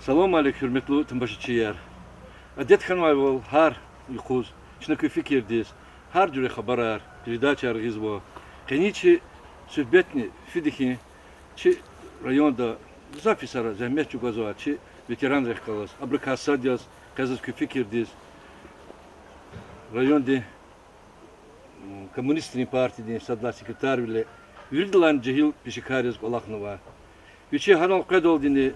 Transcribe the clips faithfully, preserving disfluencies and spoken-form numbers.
Салам алейк, гьуьрметлу тамашачияр! Адет хьанвайвал, гьар юкъуз чна куь фикирдиз гьар жуьре хабарар, передачаяр гъизва. Къенин чи суьгьбетни фиди хьи, чи районда гзаф йисара зегьмет чӀугвазвай чи ветеранрихъ галаз, абурукай сад яз, къе заз куь фикирдиз, райондин коммунистрин партиядин сад лагьай секретарвиле виридалайни жегьил пешекар яз кӀвалахнава. Вичи гьанал къведалдини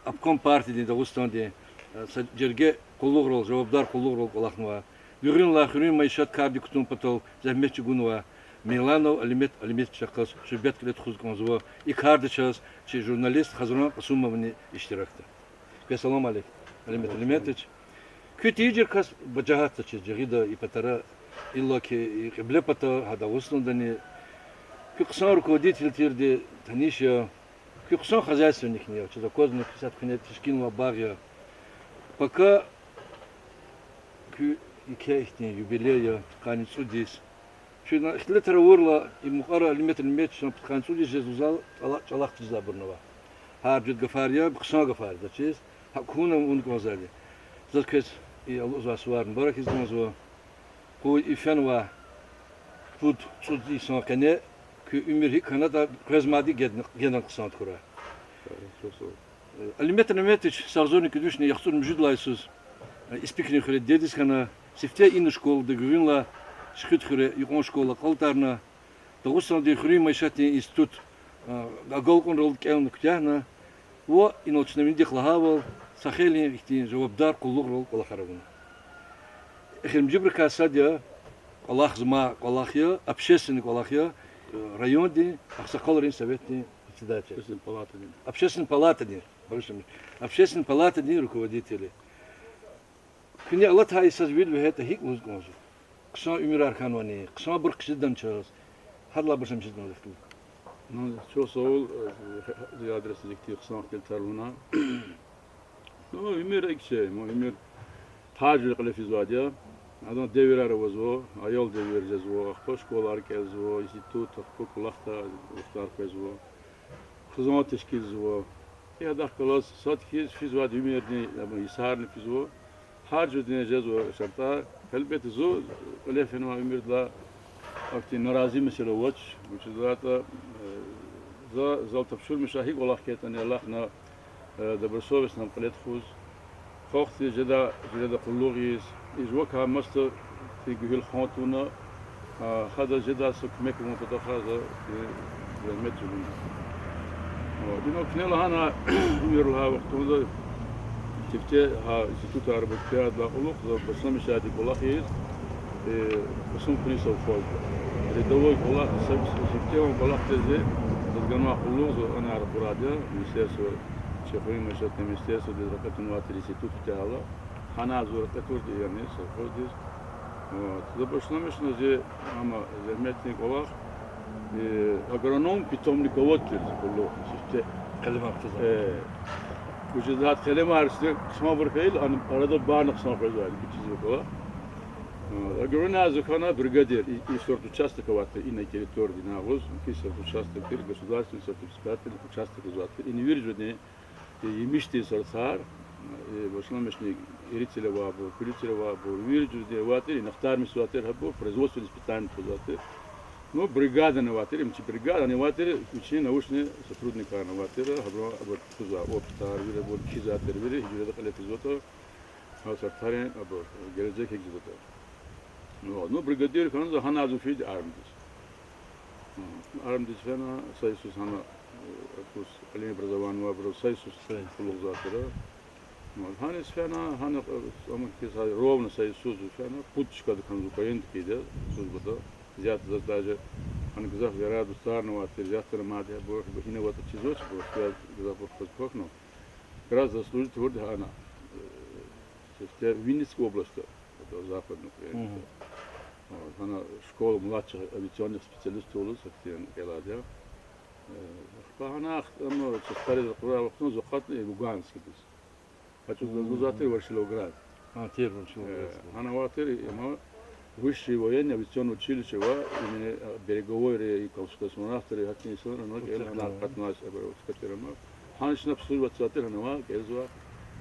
обком партиядин Дагъустандин са жерге къуллугърал, жавабдар къуллугърал кӀвалахнава. Гуьгъуьнлай хуьруьн майишат кардик кутун патал зегьмет чӀугунвай Меланов Алимет Алимет чахъ галаз суьгьбет кьиле тухуз кӀанзава. И карда чаз чи журналист Хазран Къасумовани иштиракда. Квез салам алейк, Алимет Алиметович. Куьн тийижир кас ба жагьатда, чи жагъида, и патара, иллаки и кьиблепата, гьа Дагъустандани. Куьн хъсан руководитель тирди таниш я. Куьн хъсан хозяйственникни я, чиз аквазна, куь сад куьне тешкилнавай багъ я. Пака куь еке ихьтин юбилей я, пудкъанни цӀуд йис. Чна ихтилатар авурла, и мукьвара Алимет Алиметовичан пудкъанни цӀуд йис жез лугьузвай чӀала-, чӀалахъ тийизвайбурни ава. Гьар жуьредин гафар я, хъсан гафар я заз чиз, гьакӀ хьуна авун кӀанзавайди. Заз квез и алукьзавай сувар мубарак ийиз кӀанзава. Къуй и фенвай пуд-цӀуд йисан къене куь уьмуьр гьикӀ хьанатӀа къвез мадни гена, генани хъсан тахьурай. Алимет Алиметович сагъзурни кӀуьд вишни яхцӀурни муьжуьд лагьай йисуз Испикрин хуьре дидедиз хьана, сифте ина школада гуьгъуьнлай Шихид хуьре юкьван школа акьалтӀарна, Дагъустандин хуьруьн майишатдин институт агалкьунралди кӀелна куьтягьна ва инал чна винидихъ лагьайвал, са хейлин ихьтин жавабдар къуллугърал кӀвалахар авуна. Эхиримжибурукай сад я, кӀвалахзамай кӀвалах я, общественный кӀвалах я, райондин агъсакъалрин советдин председатель. Общественный палатадин, багъишламиш, общественный палатадин руководитель я. Куьне алатай йисаз вил вегьейтӀа, гьикӀ лугьуз кӀанзава? Хъсан уьмуьрар хьанвани, хъсанбур хъжедач чаз? Гьадалай башламишиз кӀанзава ихтилат. Ну, чухсагъул, э, зи адресдиз ихьтин хъсан ихтилатар авуна. Ну, уьмуьр икӀ я, ма, уьмуьр гьар жуьре кьиле физвайди я. Адан девирар авазва, аял девир жезва, ахпа школайра кӀелзава, институт, ахпа кӀвалахда вахтар къвезва, хизан тешкилзава. И гьадахъ галаз сад хьиз физвайди уьмуьрдин, ама, йисарни физва. Гьар жуьредин жезва шартӀар. Гьелбетда, зун кьиле фенвай уьмуьрдилай ахьтин нарази месэла авач, вучиз лагьайтӀа, э, за, зал тапшурмишай гьикӀ кӀвалах хьайитӀани алахъна, э, добросовестно кьиле тухуз, халкьдиз жедай жуьреда къуллугъ ийиз, и жувакай масадаз гуьгьуьл хан тавуна, а, гьадаз жедай са куьмек авун патахъай за, э, зегьмет чӀугуна. Вот, ина куьне лагьана, уьмуьр лагьай вахтунда сифте гьа институтар бур куьтягьдалай кьулухъ за башламишайди кӀвалах ийиз, э, Кьасумхуьруьн совхозда. Рядовой кӀвалах, са-, сифте авай кӀвалахдиз заз ганвай къуллугъ, зун ана рахурайди я министерство, чи хуьруьн майишатдин министерстводиз рекье тунвай тир институт куьтягьайла. Гьана зун рекье турди, яни совхоздиз. Вот. За башламишна зи, ама, зегьметдин кӀвалах, э, агроном-питомниковод тир зи къуллугъ сифте. Къелемар кутазва. Э, вучиз лагьайтӀа къелемар сифте хъсанбур хьайила, ана арада барни хъсан къвезвайди я, кичӀезва кӀвалах. Агроном я, за хьана бригадир, и, и сортучасток авай тир, ина территорияда, ина агъуз, и сортучасток тир, государственный сортоизыскательный участок лугьузвай тир, ина вири жуьредин, и емишдин сортар, и башламишна ирицел авайбур, куьлуьцел авайбур, вири жуьредин авай тир, ина ахтармишзавай тир, гьабур производственный испытание тухузвай тир. Ну, бригадани авай тир, им чи бригадани авай тир, вичин научный сотрудникарни авай тир, гьабуру, абур тухузвай опытар, вирибур кхьизвай тир, вири жуьреда кьиле физватӀа, гьа сортарин абур гележек гьикӀ жедатӀа. Ну, ну, бригадир хьана за, гьана зун фейиди армиядиз. Армиядиз фена, са йисуз гьана, э, акуз, кьилин образование авайбуруз са йисуз къуллугъзавай тир. Ну, гьаниз фена, гьана, э, амма киса ровно са йисуз фена, пуд чкадик хьана зун военный тикида, службада. Зият заз даже гьана гзаф ярар-дустарни авай тир, зият тир мад я, бу, бу гьина аватӀа чизвач, бу, я гзафбур хквез квахьна. Как раз заслужить авурди гьана, э, сифте Винницкая областьда, это Западная Украина. Гьана школа младших авиационных специалистов лугьуз ахьтин кӀелайди я. Э, ахпа гьана ахтана частьариз ракъурай вахтунда зун акъатна Луганскдиз. ГьачӀуз лугьузвай тир Ворошиловград. Гьана авай тир, има высшее военное авиационное училище ва имени, э, Береговойри, и космонавтрин, гьахьтин инсанри ана кӀел, гьана акъатнавай, э, чка тир ама. Гьана чна служба цазвай тир, гьана авай, кӀелзавай.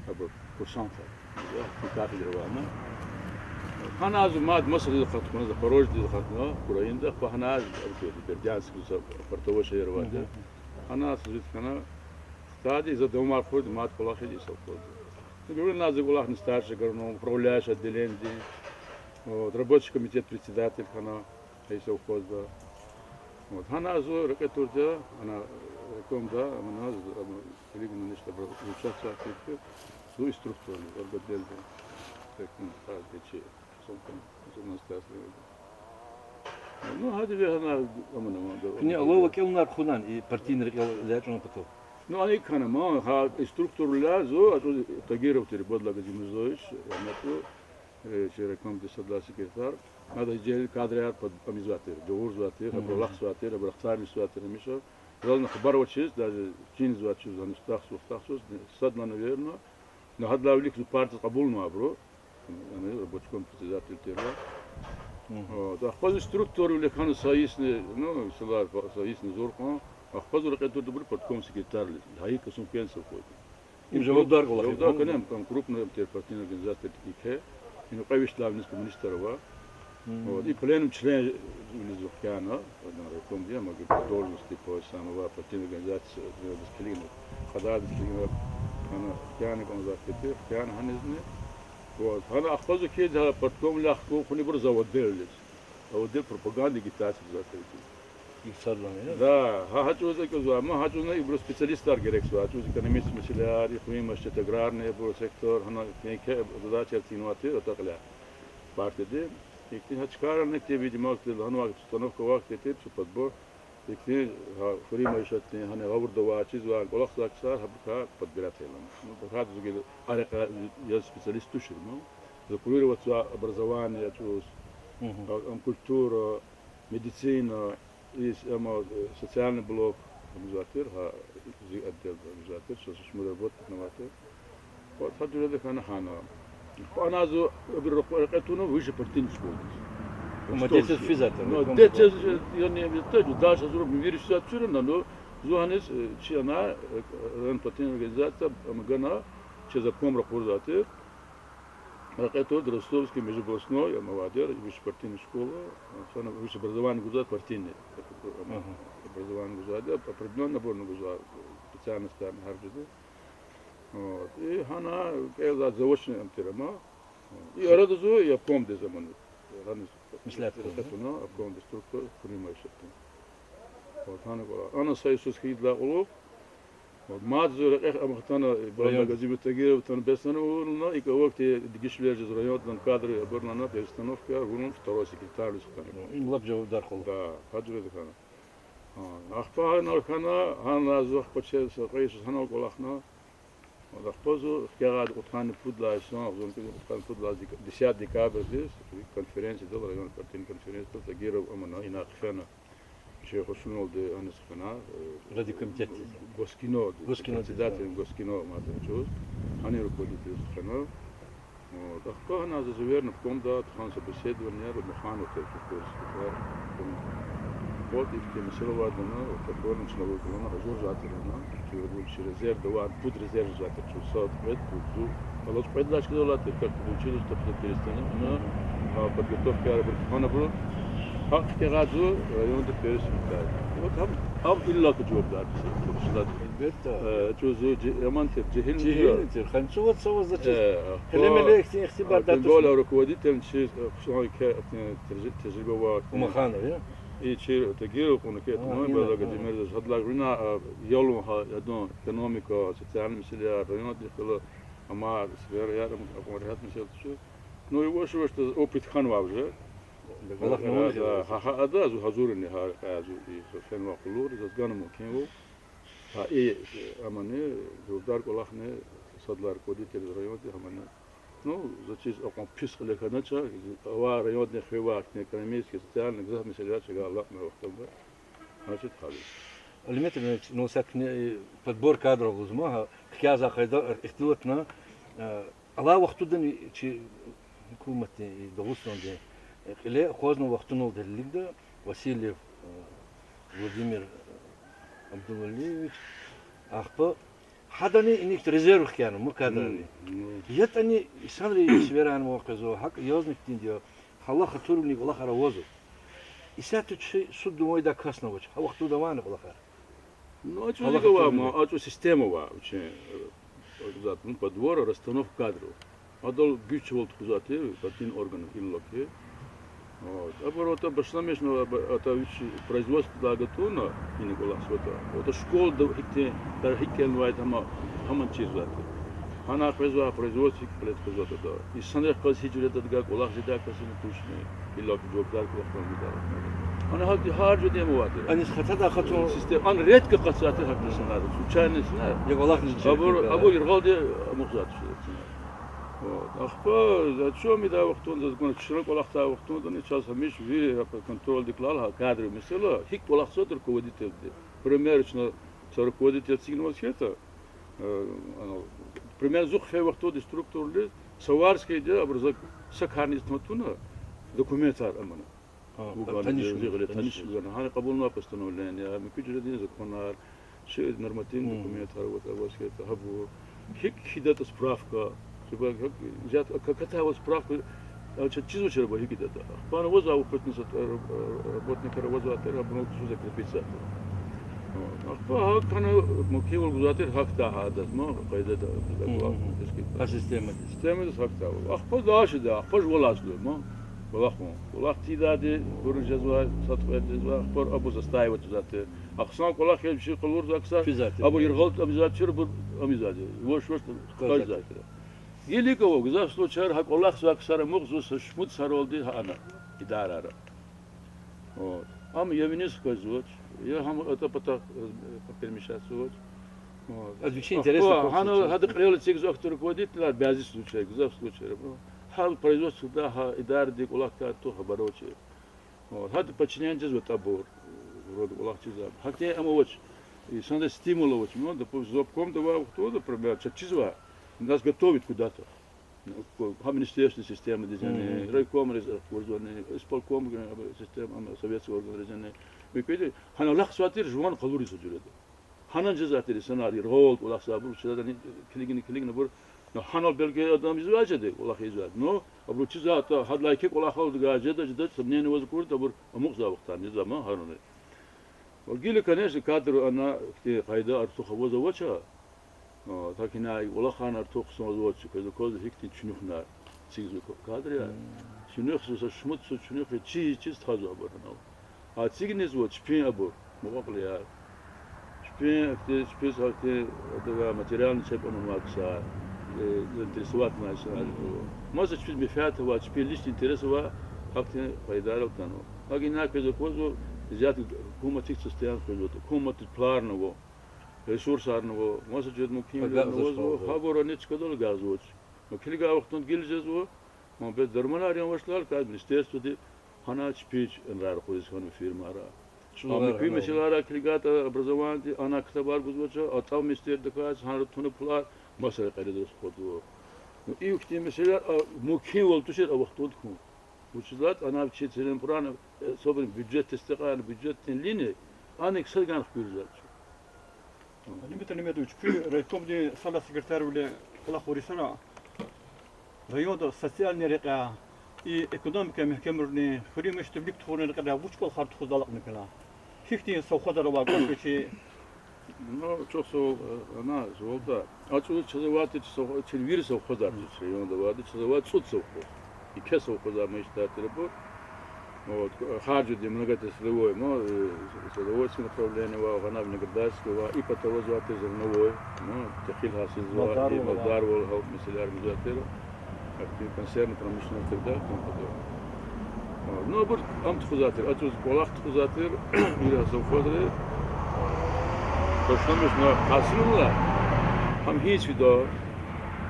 абур курсантар. Я, кафедра авайна. Гьана зун мад масадиз акъатна, Запорожьедиз акъатна, Украинада, ахпа гьана абур Бердянскдиз, портовой шегьер авайди. Гьана зун хьана, хтайди за давамар хъувурди мад кӀвалахиз и совхозда. Гуьгъуьнлай за кӀвалахна старший агроном, управляющий отделениедин, вот, рабочий комитет председатель хьана и совхозда. Вот, гьана зун рекье туртӀа, ана, райкомда, ана, ана, килигна ништа бра-, участвовать ийиз, зун инструктор, орготделда. Райком, а, чи, совком, зун старший. Ну, гьади ве гьана, амана, амана, Куьне амана. Алава кӀелунар хъувунани, и партийный рекьел элячӀун патал? Ну, ана икӀ хьана, ма, гьа инструкторвиляй зун, а, зун Тагиров тир, Бадлагъ Газимирзоевич, рагьметлу, э, чи райкомдин сад лагьай секретарь. Ада жегьил кадрар пад-, ам ийизвай тир, жагъурзавай тир, абур алахъзавай тир, абур ахтармишзавай тир гьамиша. Зални хабар авачиз, даже чинизвай чиз, гьана стахсуз, стахсуз, садлагьана верна, ну, гьадалай вилик зун партиядиз кьабулнавайбур. Яни рабочком председатель тир. Мгм. Вот. Ахпа инструкторвиле хьана са йисни, ну, силар, са йисни зур кьван. Ахпа зун рекье туртӀа абуру партком секретарьвиле. Гьа и касун пенсия хьуй. Им жавабдар кӀвалах я, жавабдар хьана, ам крупный тир партийный организация тир икӀ. Им кьве вишни лагьай коммунистар ава. Мгм. Вот. И пленум членвилиз зун хкяна, райкомдин, ама по должности, по самой партийной организации, э, дискциплина, кьадардиз килигна, ана хкяна кӀанзавай тир, хкяна гьанизни. Вот. Гьана ахпа зун килигна парткомвиляй хкун хьуна ибур заводдализ. Заводдал пропаганда, агитация ийизвай тир. Икътисадвални, я? Да, гьа, гьа чӀавуз икӀ ийизвай, ма гьа чӀавузни ибуру специалистар герекзавай, гьа чӀавуз экономический месэлаяр, ихьтин машин, аграрный, абур сектор, гьана куьне ке задачаяр тинвай тир, атӀакьиляй партиядин. Ихьтин гьа чкайрални, видимо, лагьанвай обстановка вахт тир, подбор. Ихьтин гьа хуьруьн майишатдин, гьана гъавурда авай, чизвай, кӀвалахзавай ксар гьабурукай подбирать ийиз лагьана. Ну, бакӀ зун гила арекьяй специалист тушир ма. Зун куьруьр аватзавай образование чӀавуз, Мгм. а, ам культура, медицина, и с-, ам, э, социальный блок, гьамизвай тир, гьа, зи отделда гьамизвай тир, со шумуд работник авай тир. Вот гьа жуьреда хьана гьана. Ахпа ана зун абуру рекье туна высший партийный школадиз. Ама децез физвай тир, ну, райком децез, школадиз, э, яни, дальше зун вири физвай тир, ну, зун гьаниз, э, чи ана, э, район партийный организация, ам гана, чи обком ракъурзавай тир. Рекье туртӀа Ростовский межобластной, ам авайди я, высшая партийная школа, а, сана высшее образование гузвай партийный, ам, Ага. образование гузвайди, определённый наборни гузвай, специальностарни гьар жуьреда. Вот. И гьана кӀелзавай заочный ам тир ама. И арада зун и обкомдиз амана. Гьаниз Меслят рекье къалурна. Туна, обкомдин структура, хуьруьн майишатдин. Вот, гьана кӀвалах. Ана са йисуз хьайидалай кьулухъ, вот, мад зун рекье амукьна, Бадлагъ Газимир Тагировдин бес ана авуна, икӀ вахтунда дегишвилер жез райондин кадрар абурлана, перестановка авуна, второй секретарьвилиз хтана. Ну, им лап жавабдар кьулухъ. Да, гьа жуьреда хьана. А, ахпа гьанал хьана, гьана зун ахпа чаз, кьве йисуз гьанал кӀвалахна. Ахпа зун хкягъайди кьудкъанни пуд лагьай йисан, зун кьудкъанни пуд лагьай дек-, десятый декабрдиз конференциядал, район партийный конференциядал Тагиров амана, ина хъфена. Чи Хусуналди аниз хъфена, э, Райкомитетдиз. Госкинодиз, Госкинодиз, председатель да. Госкино мад чӀавуз. Гьанин руководитель хъфена. Вот, ахпа гьана заз верна обкомда тухвана собеседованияр, Маханов тир, тукуз, тукур. Вот ихьтин месэла авайди лагьана, вот, абурни чна вугулана, гьазурзавай тир лагьана, чуьрбул чи резервда авай, пуд резерв жезвай тир, чун сад, кьвед, пуд, зун. Алаз кьвед лагьай чкадал алай тир, как бы училище, так и перестань, ну, а подготовкаяр абур тухванабур. Гьакь хкягъай зун районда первый секретарь. Вот гьам, гьам иллаки жавабдар. Гьелбетда. Э, чун зун жи-, яман тир, жегьилни тир. Жегьилни тир, ханцуват саваз зачиз. Э, гьеле-меле ихьтин ихтибар, а, датуш. Тем более руководитель чи, э, хъсан ке-, э, тежри-, тежриба авай. Умаханов, я? И чи Тагиров кьуна ке, А, ну, именно, Бадлагъ, а. Газимир, заз гьадалай вина, а, ялун гьа, ядун, экономика, социальный месэлаяр, райондин ихтилат, амай сфераяр, ам, акьван регьят месэла тушир. Ну, и ваш-вашдиз опыт хьанвай уже. Аллагь, э, мамуни да, хьи. Гьа, гьа, ада зун гьазурни гьа, гьа, зун и, зун фенвай къуллугъриз, заз гана мумкинвал. Гьа, и, амани, жавабдар кӀвалахни, садлай руководитель райондин, гьамани. Ну, заз чиз акьван пис кьиле хьанач, авай райондин хиве авай экономический, социальный, гзаф месэлаяр чавай алакьна вахтунда. Значит, гьали. Алимет Алимович, ну, са куьне, э, подбор кадров лугьузма, гьа, хкязавай къайда ихтилатна, э, алай вахтундани чи гьукуматдин, и Дагъустандин, э, кьиле акъвазнавай вахтуналди гьелелигда Васильев, э, Владимир, э, Абдулвалиевич, ахпа Гьадани иник резерв хкяна, ма кадрани. ЯтӀани инсанри сивер ама къвезва, гьакӀ язни хьтинди я, гьалахъ хатурни кӀвалахар авазва. Исятда чи суд думайдай касни авач, гьа вахтунда авани кӀвалахар? Ну, а чӀавуз гьалахъ ава, хатурни, ма, а чӀавуз система ава вичин, э, зат, ну, подбор, расстановка кадров. Адал гуьзчивал тухузвай тир партийный орган иллаки. Вот. Абур ата башламишна, ата вич производстводилай гатӀунна, ина кӀвалахзаватӀа. Ата школада гьихьтин, тар гьикӀ кӀелнавайди гьам, гьам чирзавай тир. Гьана къвезвай производство гьикӀ кьиле тухузватӀа ада. Инсанрихъ галаз гьи жуьредин гьа кӀвалах жедай касни тушни, иллаки жавабдар кӀвалах кьван жедай. Гьана гьахьтин гьар жуьредин авай тир. Аниз хатадай къачун система, ан редко къачузвай тир гьахьтин инсанар, случайно инсанар. Я кӀвалахни чир хьайила. Абур, абур яргъалди амукьзавай тир. Вот. Ахпа, за чун амидай вахтунда, за гуна чна кӀвалахдай вахтундани чаз гьамиша вири контрольдик алай гьа кадровый месэла, гьикӀ кӀвалахзаватӀа руководительди. Пример чна са руководитель эцигнаваз хьайитӀа, э, ана, пример, зун хъфей вахтунда структурадиз, Саварскийди абур за са карни тамам туна, документар амана. Гьа, гугана, таниш, зи гъиле таниш, таниш гугана. Гьана кьабулнавай постановление, муькуь жуьредин законар, чи нормативный документар, вот, аваз хьайитӀа, гьабур. ГьикӀ хьайитӀа справка, типа, как, взят, как, какая вот справка, а, ча-, чизвачир ба гьикӀ хьайитӀа. Ахпа ана авазвай опытный сот-, э, э, работникар авазвай тир, абурун ксу закрепиться. Вот. Ахпа гьакӀ хьана мумкинвал гузвай тир гьахьдай гьадаз, ма, къайдада, гьа системадиз. Системадиз гьахьдай. Ахпа дальше да, ахпа жувалаз лугьуз, ма. КӀвалах, кӀвалах тийидайди, гуьруьз жезвай, сад хвер жезвай, ахпа абур застаивать ийизвай тир. Ахъсан кӀвалах яз вичи къалурзавай ксар, абур яргъал амизвай тир, абур амизвай тир. Ваш, ваш, хкажзавай тир. Гила икӀ ава, гзаф случайра гьа кӀвалахзавай ксар амукьзава са шумуд йисаралди гьана, идарайра. Вот. Ам я виниз хкажзавач, я гьам ата-пата, э, перемещаться ийизвач. Вот. Ахпа гьана гьада кьилел эцигзава ахьтин руководителар бязи случай, гзаф случайра. Гьа производствода, гьа идарадин кӀвалахдай артух хабар авачир. Вот. Гьада подчинение жезватӀа абур, вроде кӀвалах чизвай. Гьахьтин ам авач, инсандиз стимул авач. Ну, допустим, за обкомда авай вахтунда, например, чаз чизвай, нас готовит куда-то. Ну, гьа министерственный системадиз яни, райкомриз акъудзавани, исполком, система, ам, советский органриз яни. Муькуьди гьана алахъзавай тир жуван къалуриз гьа жуьреда. Гьана жезвай тир инсанар, яргъал кӀвалахзавайбур, чизвайдани килигна, килигна абур. Ну, гьанал белки адан ийизвай жеди, кӀвалах ийизвай. Ну, абуру чизватӀа, гьадалай еке кӀвалахалди гьа жеда, жеда, сомнение аваз акуртӀа, абур амукьзавай вахтар, низама гьаруни. Ва гила, конечно, кадр ана ихьтин къайда артух аваз авач. А, так ина и кӀвалахар артух хъсанзавач, квез аквазва гьихьтин чуьнуьхнар эцигзава кадрар. Чуьнуьхзава, са шумуд йисуз чуьнуьх я, чиз-чиз тухузва абур гьанал. А эцигнава чпин абур, мукьва-кьилияр. Чпин, ахьтин, чпиз гьахьтин, адавай материальный чеб амай ксар, э, заинтересовать авунвай ксар. Маса чпиз менфят авай, чпин личный интерес авай, гьахьтин къайдайрал атанва. ГьакӀ ина квез аквазва, исятда гьукуматдихъ состояние къвезватӀа, гьукуматдиз пуларни ава, ресурсарни ава, маса жуьредин мумкинвилерни авазва, гьабурни чкадал агакьзавач. Ма килигай вахтунда гила жезва, ма бес дарманар янавачлай, квез министерстводи гьана чпиз энрар къвезвай хьана фирмайра. Ма муькуь месэлайрай килигайтӀа, образованиеди, ана ктабар гузвач, атӀа министерстводикай гьанра туна пулар, маса рекьерай расходзава. Ну, ихьтин месэлаяр, а, мумкинвал тушир а вахтунда хьун. Вучиз лагьайтӀа ана вичин целенаправленно, э, особенно бюджет тестикьарна, бюджетдин линия, аник сад гана хкуьрзавач. Алимбет Алимбетович, куь райкомдин сад лагьай секретарвиле кӀвалах авур йисара районда социальный рекьяй, и экономикадин мягькемарунин, хуьруьн мешта вилик тухурун рекьерай вуч кӀвалахар тухуз алакьна квел? Гьихьтин совхозар авай квачи? Ну, чухсагъул, э, ана, суалда. А чӀавуз чаз авай тир, чи сов-, чи вири совхозар тир, чи районда авайди чаз авай цӀуд совхоз. Еке совхозар ма иштатир абур. Вот, харжуди многоотраслевой, ну, э, садоводческий направление ва, гьана виноградарский ва, и патаваз авай тир зерновой, ну, техил гьасилзавай, и малдарвал, гьа месэлаяр гузвай тир. Ахьтин консервно промышленностьдал, ахьтин патав. А, ну, абур ам тухузвай тир, а чӀавуз кӀвалах тухузвай тир, вири совхозри. Башламишна гьасилна, гьам гьич фида,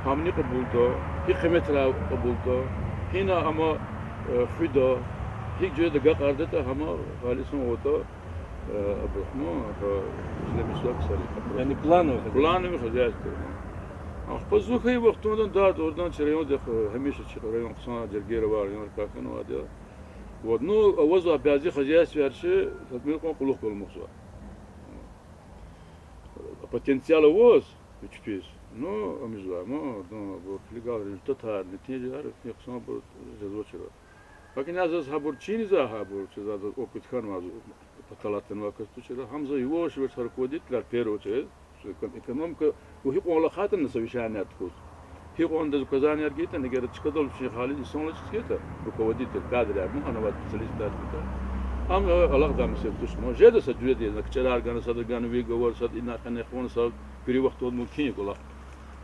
гьам ни кьабулда, гьи къиметрай кьабулда, гьина ама, э, хуьда, гьи жуьреда агакьардатӀа, гьама гьалисан аватӀа, э, абурухъ, ну, э, ишлемишзавай ксари. Яни плановый хозяйство. Плановый хозяйство. Ахпа зун хьайи вахтунда, да, дугъриданни чи райондихъ, э, гьамиша чи район хъсан жергейра авай районрикай хьанвайди я. Вот, ну, авазвай бязи хозяйствояр чи, татмир кьван кьулухъ галаз амукьзава. Потенциал аваз, Вичпиз. Ну, ам жезвай, ма, адан абур килигайла результатар, нетижаяр, хъсанбур жезвачир. Гьакӏни заз гьабур чизвай, гьабур, чизвай, заз опыт хьанвай, паталатнавай кас тушир, гьам за яваш-яваш руководителар, в первую очередь, экономика, у гьикьван алахъайтӏани совещание тухуз. Гьикьван адаз указание гайитӏани, эгер чкадал вичин гьализ инсанлу чизватӏа, руководитель, кадрар, ну, ана авай специалистар чизватӏа. Ам алакьдай месэла туш, ма, жеда са жуьреда, на кичӏерар гана, садра гана, вил гваз, сад ина къене хъувуна, са куьруь вахтунда мумкин я кӏвалах.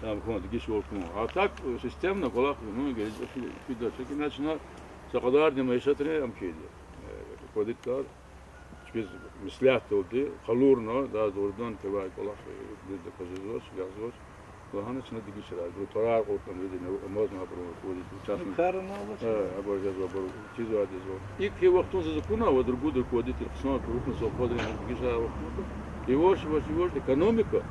Ам хьун, дегишвал хьун. А так, э, системно кӏвалах, ну, гележек фи-, фида, чакина чна са кьадарни майишатри ам хьайиди. Э, руководителар чпиз меслятдалди къалурна, да, дугъриданни квевай кӏвалах, э, дуьз даказ жезвач, ягъизвач. Лагьана чна дегишарай, гьабуру тӏварар кьуртӏан, вири амазма гьабуру руководитель, частный. Э, абур жезва, абур чизвайди жезва. Икӏ хьайи вахтунда заз акуна, вад-ругуд руководитель хъсан, крупный совхозрин дегишарай вахтунда. Яваш-яваш, яваш экономика,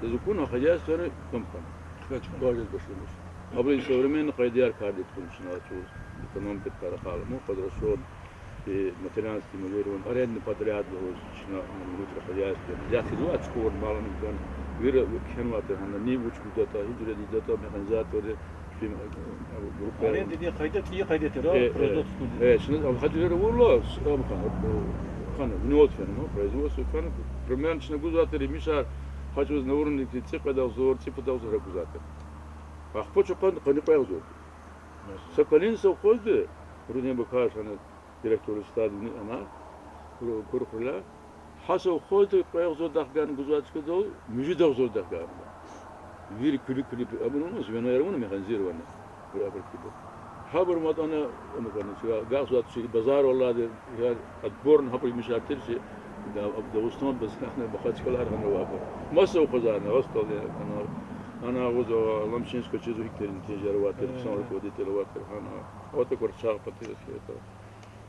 заз акуна хозяйствояр кӏам хьана. Важиз башламиш. Абуру современный къайдаяр кардик тухун чна чӏавуз, экономикадикай рахайла, ну, под расчёт, и материально стимулирование, арендный подряд лугьуз, чна, ну, внутреннее хозяйство, взятки, ну, от шкур, мало не дан, вири кхьенвай тир гьана, ни вуч гудатӏа, гьи жуьреда ийидатӏа, механизаторри, фирм, э, группа. Арендадин къайда, и къайда тир, э, э, производство. Э, чна, а, гьа жуьреда авурла, с-, а, хьана, э, хьана, внёд фена, ну, производство фена, примерно чна гузвай тир емишар, гьа чӏавуз на уровне цӏикьвед агъзур, цӏипуд агъзур гузвай тир. Ахпа чухъан къанни кьве агъзур. Са калин совхозди, Рудин Бакаевич, ана директор стадини ана, кур-, кур хуьряй. Гьа совхозди кьве агъзурдахъ гана гузвай чкадал, муьжуьд агъзурдахъ гана. Вири куьлуь-куьлуь абур авуна, звенояр авуна, механизированный. Абур хьиз. Гьабур мад ана, ана кана чка, гагь зат чи базар валлади, я отборный гьабур емишар тир чи, да, Дагъустан базарна, Махачкалар гьана ва абур. Маса совхозарни, Ростовни, ана, ана агъуз Аламшинского чизва, гьикӏ тир нетижаяр авай тир, хъсан руководитель авай тир гьана. Аватӏа квар чагъ патиз хьайитӏа.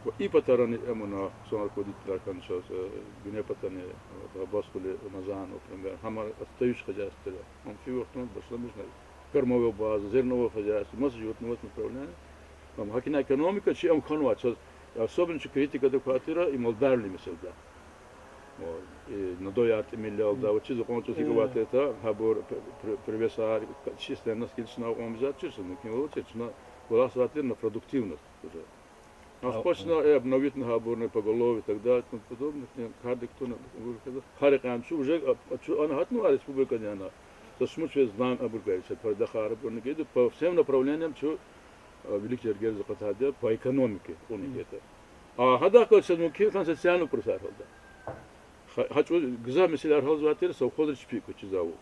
Ва и патарани эмуна хъсан руководителар хьана чаз, э, бине патани, э, Аббасхуьли Рамазан, например, гьам отстающий хозяйство тир. Ам фи вахтунда башламишна кормовой база, зерновое хозяйство, маса животноводство направление. Ам гьакӏни экономика чи ам хьанвай чаз, особенно чи критикада квай тир и малдарвилин месэлада. О, и надояр тӏимил алда, ва чиз кьван чӏуз гьикӏ авай тир, гьабур п-, п-, привесар, численность, киличество кьван мизад чирса, мумкин авачир, чна кӏвалахзавай тир на продуктивность уже. Ахпа чна, э, обновитьна гьабурни поголовье и так далее, и тому подобное, кардик кутуна, гьар рекьяйни чун уже, а, чун ана гьатнавай республикадин ана. Са шумуд чвез знань абур гайи, са пайдахар абурни гайиди, по всем направлениям чун, а, вилик жергейриз акъатайди я по экономике, уни гайитӏа. А гьадахъ галаз чаз мумкин хьана социальный вопросар гьялда. Гьа-, гьа чӏавуз гзаф месэлаяр гьялзавай тир, совхозри чпи квачиз авур.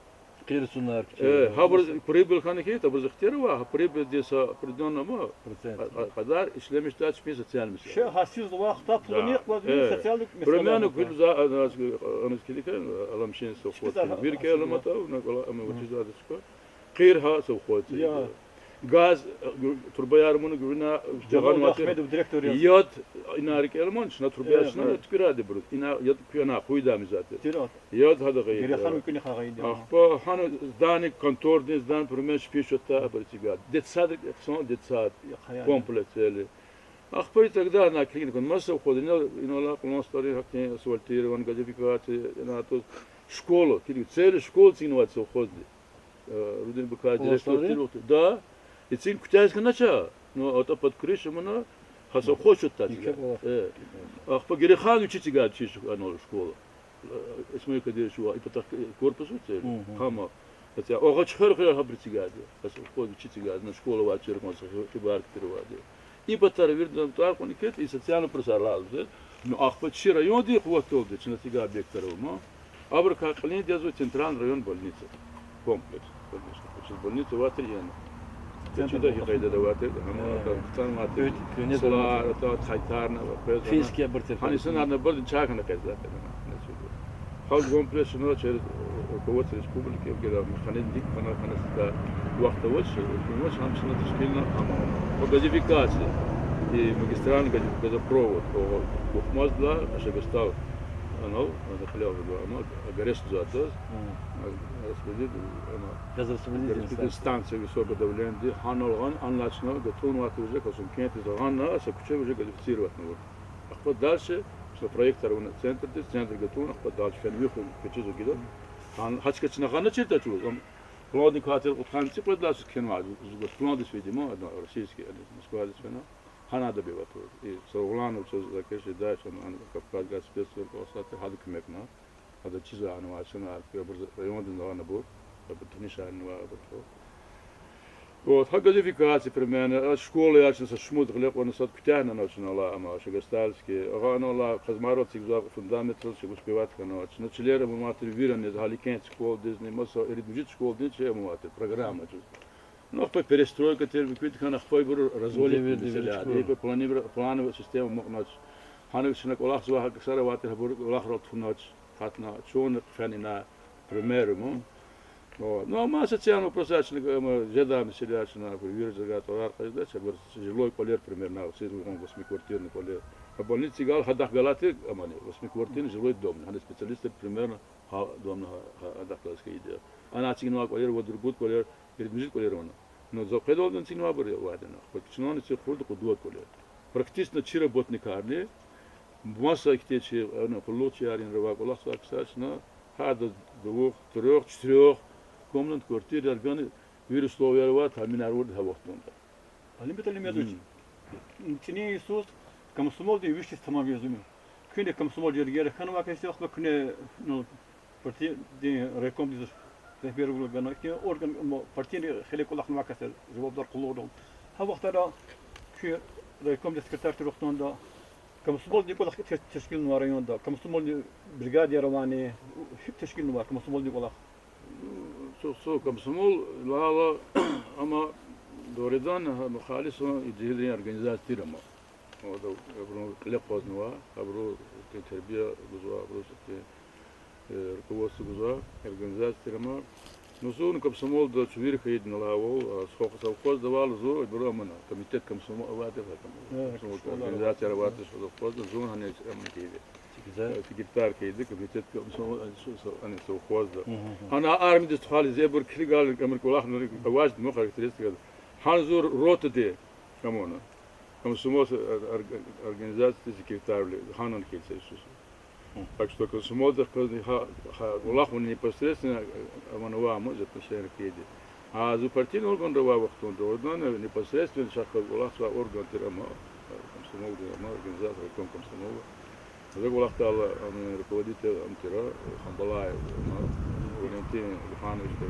Гьабур прибыль хьана хьайитӏа, абуруз ихтияр ава, гьа прибыльдин са определённый ма, процент, а, а, кьадар ишлемишдай чпин социальный месэла. Ше гьасиз вахтунда пул ава, кьван социальный месэла. Примерно, куьн за, а, а, аниз килигин, Аламшин совхоз. Вири кӏел аламатӏа, вуна кӏвалах ама вучиз ада чка. Къир гьа совхоз я. Газ, э, гу-, трубаяр муна гуьгъуьна, Жамал Ахмедов директор я. Яд, ина рикӏел ман, чна трубаяр, э, чна, э, туькӏуьрайди буруз. Ина яд куьна, хуьдай мизати. Яд гьада гъайи. Гереханвилкни гьа гъайи. Ахпа гьана здание, конторный здание, примерно, чпин счётда абур эцигайди. Детсад, хъсан детсад, комплекс цели. Ахпа и так далее, на клинику, маса совхоз, ина, ина ала Кьулан СтӀалрин гьахьтин асфальтирование, газификация, ина атуз школа, килиг, цели школа эцигнавайди совхозди. Э, Рудин Бакаев директор тир вахтунда. Да. Эцигна куьтягьиз хьанач, ну, ата под крыша мана, гьа совхоз чутда. Э. Ахпа Гереханвиле вичи эцигайди чи шу-, ана школа. Э, Исмаил Кадырович ва и патахъ корпус ва цели. Гьама. Гьатта Агъачуьхвер хуьре гьабур эцигайди. Гьа совхоз вичи эцигайди, на школа авачир кван са хи-, хибар кутурвайди. И патара виридан тӏвар кьуна кӏанда, и социальный вопросар алаз. Ну, ахпа чи райондин къуватдалди чна эцигай объекттар ава ма. Абурукай кьилинди язва центральный район больница. Комплекс. Больница. Чи больница авай тир яна. Центрда гьи къайдада авай тир, гьама капитан авай тир. Слар, ата, тайтарна, финский абур тир. Гьана инсанарни абур чай хьана къвезвай тир. Гьа комплекс чна через, э, руководство республики, гила механизм дик хьана, хьана сада вахт авач, авач, гьам чна тешкилна, гьама. По газификации и магистральный гази-, газопровод, о, Ухмаздилай Ашагастал, анал, ана кьилел гьада, ама, Агрес лугьузвайди, а, распределитель, ама, газораспределительная станция высокого давления, гьанал гъана, анлай чна гатунвай тир уже, Касумкентдиз гъана, са куьче уже газифицировать авуна. Ахпа дальше, чна проектар авуна центрдиз, центр гатун, ахпа дальше фена вихун квачизва гила. Гьа, гьа чка чна гъаначиртӏа чӏавуз, ам, Пландин квартира кьудкъанни цӀикьвед лагьай чӀавуз кхьенвай, пландиз фейиди ман, адан российский, ани Москвадиз фена. Гьана ада бев атур. И Савгъуланов чаз закеш жедач, ам, ам Кавказгай спецтруд кӀвалахзавай тир, гьада куьмекна. Ада чизвай гьанвай чна, абур райондин гьана абур, абур танишарни авай абуру. Вот, гьа газификация примерно, а, школа я чна са шумуд гъиле кьванва, сад куьтягьнава чна ала, ама Шагостальский, агъа ана ала, Хазмарал цигзва фундаментал, чна успевать хьанва. Чна чилер амунвай тир вири, гьа Ликент школадизни, маса ирид-муьжуьд школадин чна амунвай тир программа чна. Ну, ахпа перестройка тир, муькуьд хьана, ахпа ибур развалить, дивир, дивир, месэла, школа. Ибур планира-, плановая система амукьнач. Гьана чна кӀвалахзавай гьа ксар авай тир, гьабур кӀвалахрал тунач, гьатна, чун хъфена ина, пример ма. О, ну, ама социальный вопрос чна, ама, жедай месэла чна, вири жагъай тӀварар кьадач, абур жилой кӀвалер примерно, сиз вугъун восьмиквартирный кӀвалер. А больницадихъ гьадахъ галай тир, амани, восьмиквартирный жилой дом, гьана специалистар примерно гьа домна гьа, гьа, гьадахъ галаз хьайиди я. Ана эцигнавай кӀвалер, вад-ругуд кӀвалер, ирид-муьжуьд кӀвалер авуна. Ну, за къведалди эцигнавайбур я авайди, ну, ахпа чна эцигна кьуд-кьуд кӀвалер. Практично чи работникарни, маса ихьтин чи, ана, къуллугъчияр, ина авай кӀвалахзавай ксар чна, гьарда двух-, трёх-, четырёхкомнатный квартираяр гана, вири условияр авай, таъминар авурди гьа вахтунда. Алимбет Алимбетович, цӀинин йисуз комсомолдин вишдиз тамам жезва. Куьне комсомол жергера хьанвай кас я, ахпа куьне, ну, партиядин райкомдиз регьбервал гана, ихьтин орган, ама, партиядин хиле кӀвалахнавай кас я, жавабдар къуллугърал. Гьа вахтара куьн райкомдин секретарь тир вахтунда комсомолдин кӀвалах те-, тешкилнавай районда, комсомолдин бригадаяр авани, гьикӀ тешкилнавай комсомолдин кӀвалах? Цу, цу комсомол лагьайла, ама, дугъриданни, гьа, халисан идегьлийрин организация тир ама. Ада абурун кьиле акъвазнава, абуру тербия гузва, абуру руководство гузва, организация тир ама. Ну, зун комсомолда чувир хьайидани лагьайвал, а, совх-, совхозда авайла зун, ибуру амана, комитет комсомол авайди, комсомол организацияяр авайди совхозда, зун гьана амана хьайиди. Секретарь хьайиди, комитет комсомол, ани совхозда. Гьана армиядиз тухвана зи абур килигайла, амир кӀвалахна авайди ма характеристикада. Гьана зун ротада амана. Комсомол, ор-, ор-, организациядин секретарьвиле гьана хьайиди са йисуз. Так что комсомолдихъ галазни гьа, гьа кӀвалахни непосредственно аманвай ма, отношение хьайиди. А зун партийный органда авай вахтунда, одан непосредственно чахъ галаз кӀвалахзавай орган тир ама, комсомолдин ама, организация, райком комсомола. За кӀвалахдайла, ам, руководитель ам тир, Хамбалаев, ам, Валентин Гуфанович тир.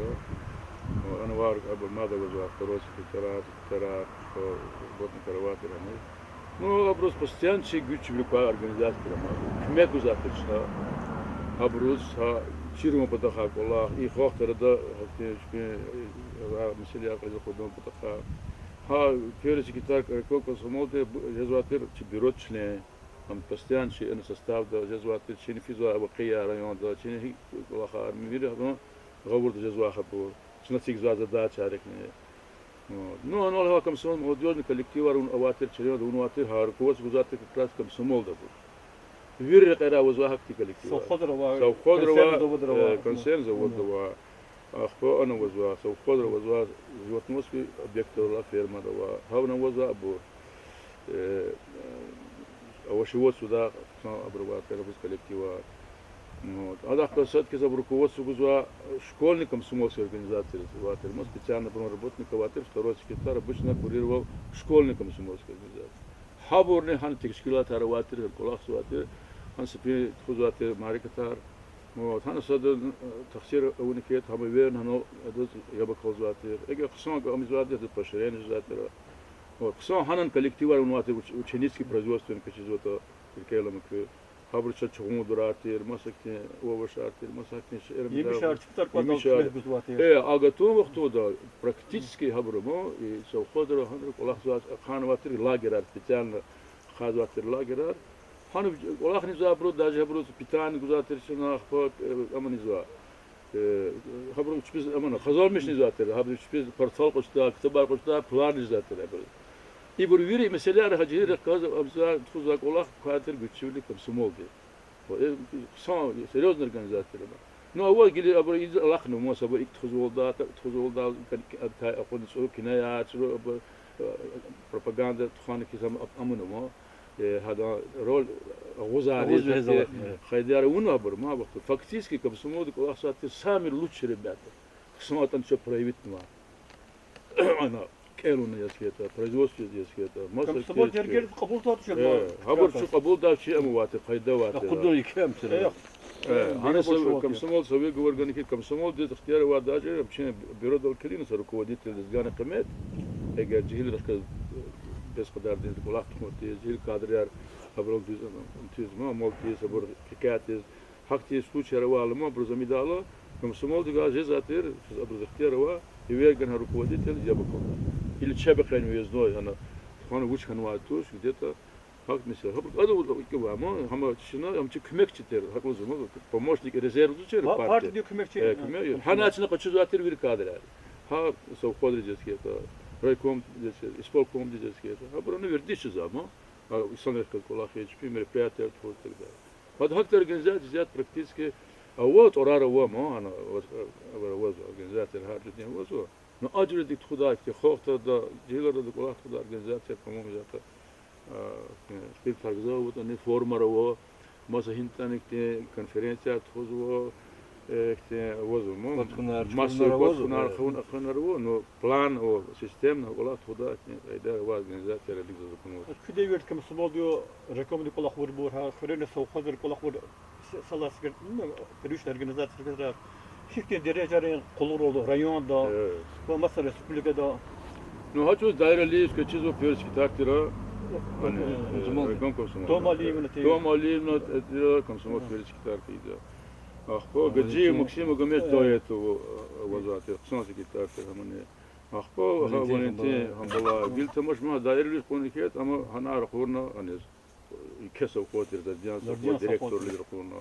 Ана авай абур мад авазвай второй секретарар, секретарар, работникар авай тир ана. Ну, абуруз постоянно чи гуьч вилик квай организация тир ама. Куьмек гузвай тир чна. Абуруз гьа чирун патахъай кӀвалах, и вахтара да гьахьтин чпин, а, месэлаяр къизил къудун патахъай. Гьа первый секретарь райком комсомолди бу-, жезвай тир чи бюро член. Ам постоянно чи ана составда жезвай тир, чна физвай вакъиаяр районда, чна гьикӀ кӀвалахар, мийир гьадан гъавурда жезвай хабар, чна эцигзавай задачайрикни. Вот. Ну, анал гьа комсомол, молодёжный коллективар авун авай тир, чи районда авунвай тир, гьа руководство гузвай тир как раз комсомолда абур. Вири рекьерай авазвай гьахьтин коллективар. Совхозра авай, консервный заводра авай, э, консервный заводра авай. Ахпа ана авазвай, совхозра авазвай, животноводческий объектра, фермара авай. Гьана авазвай абур, э, овощеводствода, хъсан абур авай тир, абур коллективар. Вот. Адахъ галаз сад хьиз абур руководство гузвай школьный комсомольский организацияриз авай тир. Ма специально абурун работник авай тир, второй секретарь, обычно курировал школьный комсомольский организация. Гьабурни гьана тешкилатар авай тир, кӀвалахзавай тир, гьана сипин тухузвай тир мярекатар. Вот, гьана сада, э, тахсир авуна хьайитӀа, гьам эверна, гьана адаз яб акалзавай тир. Эгер хъсан кӀвалах ийизвайди, адаз поощрение жезвай тир. Вот, хъсан гьанани коллективар авунвай тир, уч-, ученический производственный качество, то, илкьейла муькуь. Гьабуру чаз чугъундурар тир, маса хьтин овощар тир, маса хьтин шейэр, емишар, чпитӀар кӀватӀал, емишар, куьмек гузвай тир. Э, а гатун вахтунда практически гьабуру ма, и совхозра гьанра кӀвалахзавай, ахъайнавай тир лагерар, специально ахъайзавай тир лагерар. Гьана кӀвалахни ийизвайбуру, даже гьабуруз питание гузвай тир чна, ахпа, э, амани ийизвай. Э, гьабуру чпиз амана хазалмишни ийизвай тир, гьабуру чпиз партал къачудай, ктабар къачудай планни ийизвай тир гьабуру. Ибур вири месэлаяр гьа жигьилрихъ галаз амза тухузвай кӀвалах квай тир гуьчивили комсомолди. О, э, хъсан, серьёзный организация тир ана. Ну, аваз гила абур ийиз алахънава, маса абур икӀ тухузвалда, так тухузвалда, кан-, кан-, акъудна цӀуру кинаяр, цӀуру абур, э, пропаганда тухвана хьиз ам-, ам-, амунва. Э, гьадан роль агъузар, агъуз жез жез алахъна, хайдияр авунва абур, ма вахту. Фактически комсомолда кӀвалахзавай тир самые лучшие ребята. Хъсан атӀана чеб проявитнава. Ана кӀелунин яз хьайитӀа, производстводин яз хьайитӀа, маса комсомол кӀелиз жергериз кӀелиз кьабулдайди тушир, э, ма, гьабур чу кӀелиз кьабулдайди чи, амма авай тир, къайда авай тир. Акъудун еке ам тир. Э, гьана са комсомол, са вири гвай гана хьи, комсомолдиз ихтияр авай даже, вичин бюродал килигна са руководительдиз гана къимет, эгер жегьилрихъ галаз, э, бес къадарди кӀвалах тухудиз, жегьил кадрар, абурал дуьз, м, тиз, ма, амал тиз, абур хикаят тиз, гьахьтин случайяр авайла, ма, абуруз амидайла, комсомолдихъ галаз жезвай тир, абуруз ихтияр ава, эвер гана руководитель яб акалда. Или чеб къвен уездной, ана, тухвана вуч хьанвайди туш, где-то, гьахьтин месэла. Гьабур ада икӀ ава, ма, гьам чна, гьам чи куьмекчи тир, гьакӀ лугьузва, ма, помощник резерв лугьузва чи, па-, партия. Партиядин куьмекчи, э, э, куьмек, гьана чна къачузвай тир вири кадрар. Гьа совхоздиз жез хьайитӀа, райкомдиз жез хьайитӀа, исполкомдиз жез хьайитӀа. Гьабур ана вердишзава, ма. А, инсанрихъ галаз кӀвалах хьиз, чпи мероприятияр тухуз и так далее. Гьада гьахьтин организация зият практически ава, тӀварар ава, ма, гьана, ава, ава, ава организация, гьар жуьредин авазва. Но а жуьредик тухудай, ихьтин халкьдалди, жегьилралди кӀвалах тухудай организация, по-моему, зата, а, ихьтин таргзава, вот, ани форумар ава, маса гьинтӀани ихьтин конференцияр тухузва, э, ихьтин авазва, ма, кватӀунар, маса чукурунар авазва, кватӀунар, э, хъун-, хъунар ава, но план ава, системно кӀвалах тухудай ихьтин къайдаяр ава, организацияр рикӀ за законно. Куь девирда комсомолдин райкомдин кӀвалахвилбур, гьа хуьруьнвилин совхоздин кӀвалахвилбур, с-, салас гер-, ну, первичный организация герар, гьихьтин дережайрин къуллугърал районда, э, ва маса республикада. Ну, гьа чӀавуз даирализ квез чизва первый секретарь тир, э, э, комсомол, райком комсомола. Тома Алиевна тир. Тома Алиевна, э, тир, комсомол, э, первый секретарь тир. Ахпа Гаджиев Валентин. Максим Агамедович, э, до этого, э, ваза тир, хъсан секретарь тир гьамани. Ахпа Валентин Хамбалаев. Валентин Хамбалаев. Гила тамаш ма даирализ кьуна хьайитӀа, амма гьана ракъурна аниз. Еке совхоз тир, Дардиян совхоз, Дардиян совхоз директорлугъ ракъурна.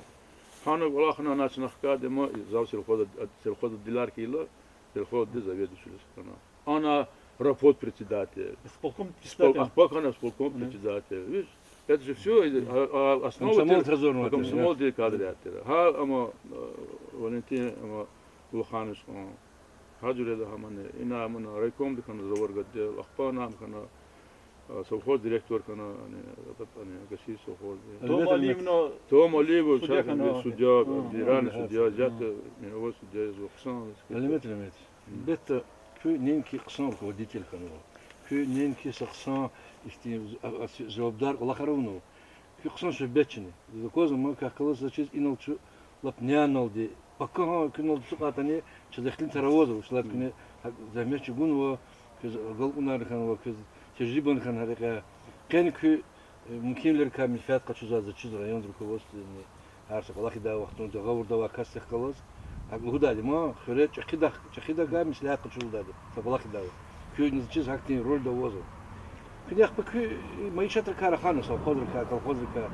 Гьана кӀвалахна, ана чна хкатда, ма, зав сельхоз, сельхоз отделар хьайила, сельхоздин заведующийдиз хьана. Ана рабфонд председатель. Исполком председатель. Ахпа хьана исполком председатель. Видишь, это же всё, э, а, а, основа тир, комсомол традзорна, комсомолдин кадрар тир. Гьа, амма, э, Валентин, амма, Улуханышкьан. Гьа жуьреда гьамани, ина амана райкомди хьана завар гада, ахпа ана хьана, а, совхоз директор хьана, ани, ани, Агаши совхозди. Тома Алиевна. Тома Алиева, судья хьана, судья, федеральный судья, зятда, мировой судья, зун хъсан. Алимет Алимет, бетта, куь неинки хъсан руководитель хьанва. Куь неинки са хъсан, ихьтин, а, а, жавабдар кӀвалахар авунва. Куь хъсан суьгьбетчини. Заз аквазва, ма, как галаз заз чиз инал чу лап няналди. Пака гьа куьнал цукьайтӀани, чаз ихтилатар авазва, вучиз лагьайтӀа куьне гьакӀ зегьмет чӀугунва, квез агалкьунар хьанва, квез тежриба хьана гьа рекьяй. Къени куь, э, мумкинвилерикай менфят къачузвай заз чиз райондин руководстводизни, гьар са кӀвалах ийидай вахтунда гъавурда авай касдихъ галаз. ГьакӀ лугьудайди ма, хуьре чӀехида-, чӀехидакай меслят къачузвайди, са кӀвалах ийидайвал. Куьн заз чиз гьахьтин рольда авазва. Куьне ахпа куь майишатрикай рахана, совхозрикай, колхозрикай.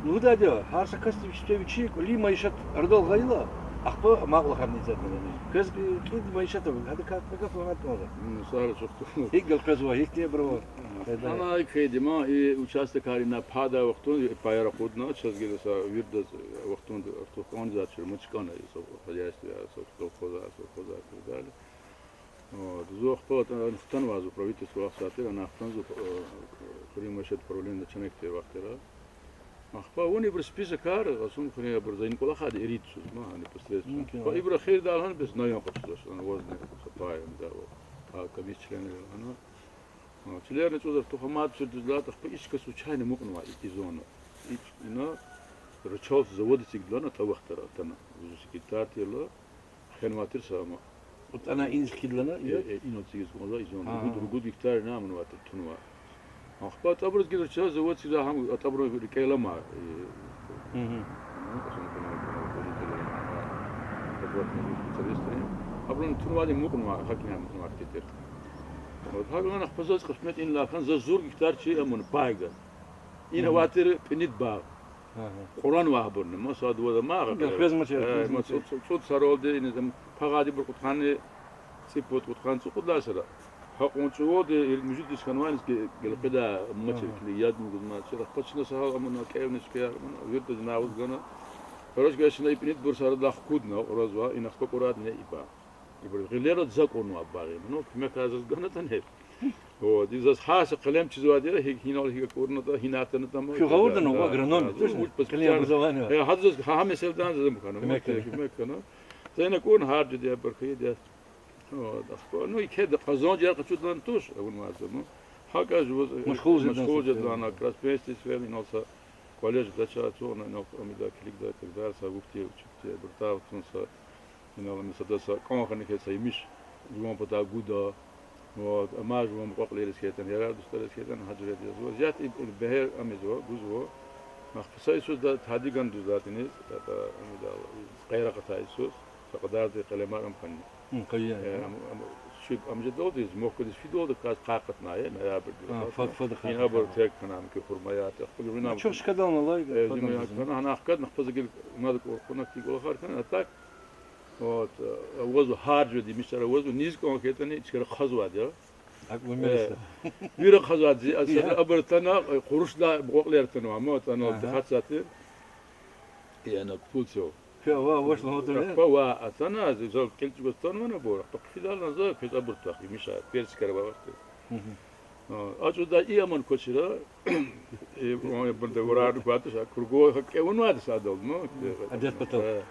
Лугьудайди я, гьар са касди вичи, вичи кӀвалин майишат арадал гъайила, ахпа амай кӀвалахарни ийизвайди я. Квез кӀи-, кӀиди майишат ава, гьадакай гаф лагьана кӀанзава. М, сагърай, чухтур. ГьикӀ галкъвезва, гьихьтин абур ава. Ана икӀ хьайиди ма, и участокар ина пайдай вахтунда, и паяр акъудна, чаз гила са виридаз вахтунда артух кӀанзавачир, муч кӀана, и со хозяйствояр, со колхозар, совхозар и так далее. О, зун ахпа ана хтанвай зун правительствода вахт сятира, ана хтанзава, э, хуьруьн майишатдин управлениеда начальник тир вахтара. Ахпа вун ибурун списокар, асум хуьруьн абур за и кӀвалахар ирид зун, ма, непосредственно. Мумкин, ахпа ибур эхирдал гьана бес наём къачузвач, ана вазни са пай ам дава. А комиссия членрин гьана. А, чилерни чӀуз артух амайди тушир, дуьз лагьайтӀа, ахпа ичка случайно амукьнавай и, и зона. Ич-, ина Рычаловский завод эцигдалана, атӀа вахтара атана. Зун секретарь тирла, хвенвай тир са ама. АтӀана иниз хкидалана, э, я? Э, э, ина эцигиз кӀанзавай и зона. Ага. Ругуд, ругуд гектарни ама ватир тунвай. Ахпа атӀабуруз гила Рычаловский завод эцигда гьам, атӀабуру рикӀелама, э, Мгм. Ну, специалистрин. Абурун тунвайди амукьнавай, гьакӀни амукьнавай тир. Вот гьакӀ лагьана, ахпа заз кьисмет инлай хьана, заз зур гектар чи амуна, пай гана. Ина авай тир пӀинид багъ. Ага. Кьуранвай абурни, ма сад-вад ама, гьакӀ. Гелкъвезмачир, э, ма цӀуд, цӀуд, цӀуд йисаралди, ина зам-, пагъайди ибур кьудкъанни, цӀипуд, кьудкъанни цӀукьуд лагьай йисара. Гьакьван чӀавалди ирид-муьжуьд йис хьанвайни гелкъведай амачир, ага, килиг ядни гузмачир. Ахпа чна са гьал амуна, кӀевни чкаяр амуна, вирдаз нагъваз гана. Короче говоря, чна и пӀинидбур са арадай хкудна, кьуразва, ина ахпа кьурайди я и багъ. Ибур гъилера за кьурнавай багъ я. Ну, куьмекар заз гана тани. Вот, и заз гьар са къелем чизвайди я, гьи-, гьинал гьикӀ кьурнатӀа, гьинай атанатӀа ама. Куьн гъавурда ана, агроном, точно? Къелем образование. Э, гьада заз гьа, гьа месэладан заз куьмек хьана. Куьмек хьана. Зенек ун гьар жуьреда абур хьайиди я. Вот, ахпа, ну, и кхьейиди къазанж я къачудалди туш, авунвайди я, ну. ГьакӀ жуваз, э, машгъул жеда, машгъул жеда, ана, как раз пенсиядиз фейила, инал са колледжда чӀал ацукьна, инал Амида килигда, и так далее, са вух тир, чуьк тир, абур тахьун са, инал ами сада са кӀан хьана хьайи са емиш жуван патай гуда. Вот, амай жуван мукьва-кьилийриз хьайитӀани, ярар-дустариз хьайитӀани гьа жуьреда жезва. Зият и, и бегьер ам ийизва, гузва. Ахпа са йисуз да тади гана дуьз лагьайтӀани, ятӀа, Амида, къайра акъатай йисуз, са кьадарди къелемар ам хьанни. Гьм, къайи, э, гьа. Ам, ам, чи ам жедалди, зи мухкадиз фидалди, как раз къакъатнай, ноябрдиз. А, фад, фад хьана. Ина абур терг хьана, ам ки хурмаяр, ахпа гуьгъуьна. Ну, чухсагъ кадална лагьана, э, фад зимуя хьана, гьана ахкъатна, ахпа за гила мад кӀвалахар хьана, а так, вот, э, авазва гьар жуьреда, мисал, авазва, низ кӀан хьайитӀани, чкара хъвазвайди я. ГьакӀ, э, вири хъвазвайди я, а са, я, абур атана, э, къурушдай мукьва-кьилияр атанва, амма атана, ага, дихъат сати. Яна пул цо. Фи ава, ваш ламатуне? Ахпа ва атана, зи зав кьил чӀугваз атанвани абур, ахпа хъфидайла за, квез абур твах, емиш а, персикар ава вахт. Мгм. А, ачуда и аман квачира, и, о, бурда варар гватуш, а кругой гьакӀ кӀевунвайди садал, ну. Адет патал. Э,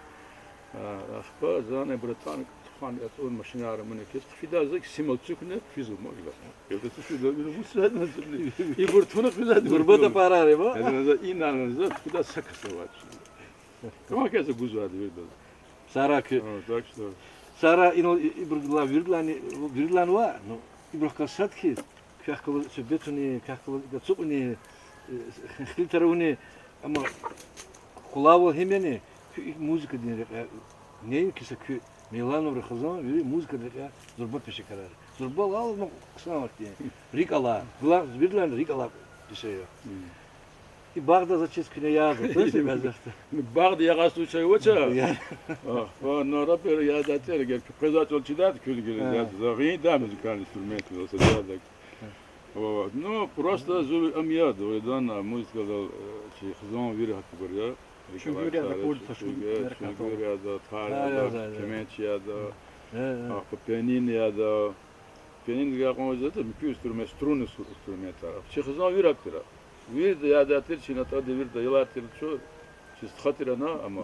а, ахпа зани братан тухван ятӀун машинар муна кес, хъфидай за, симал цуькни, хъфизва ма гила. Кевда цуькни, вуна мусадна цуькни. Ибур туна хъфидай. Гурбат апарар ва? Э, за, инал за, хъфидай са кас авач. Кван кеса гузвайди вирдаз. Сара ки. А, так что. Сара инал и-, ибур ла вирдлани, вирдлан ва, ну, ибурухъ галаз сад хьиз, квехъ галаз суьгьбет авуни, квехъ галаз ацукьни, э, хилитар авуни, амма къулайвал гьим яни, куь и музыкадин рекьяй, неинки са куь Миланов Рамазан, вири музыкадин рекьяй зурба пешекарар я. Зурба лал, ну, хъсан вахт я. РикӀ алай. Гла-, вирдлан рикӀ алай пеша я. Мм. И багъда за чиз куьне язва, точно язва. Ну, багъда ягъаз случай авач. Я. А, ва, ну, рапер ядай тир, эгер куь къвезвай чӀал чидайди, куьн гила, я, за гъин да музыкальный инструмент, велосипед. Вот. Ну, просто зул ам яд, ойдан, а, музыкадал, э, чи хизан вири гьакӀ ибур я. Чуьнгуьр яда, курд, чуьнгуьр, чуьнгуьр яда, тар яда, кеменчи яда, э, э, а, пианино яда. Пианино гьакьван ваз ятӀа, муькуь инструмент, струнный су-, инструментар. Чи хизан вири гьакӀ тир. Вирда ядай тир, чи натӀа вирда ядай тир, чу, чи стха тир ана, амма,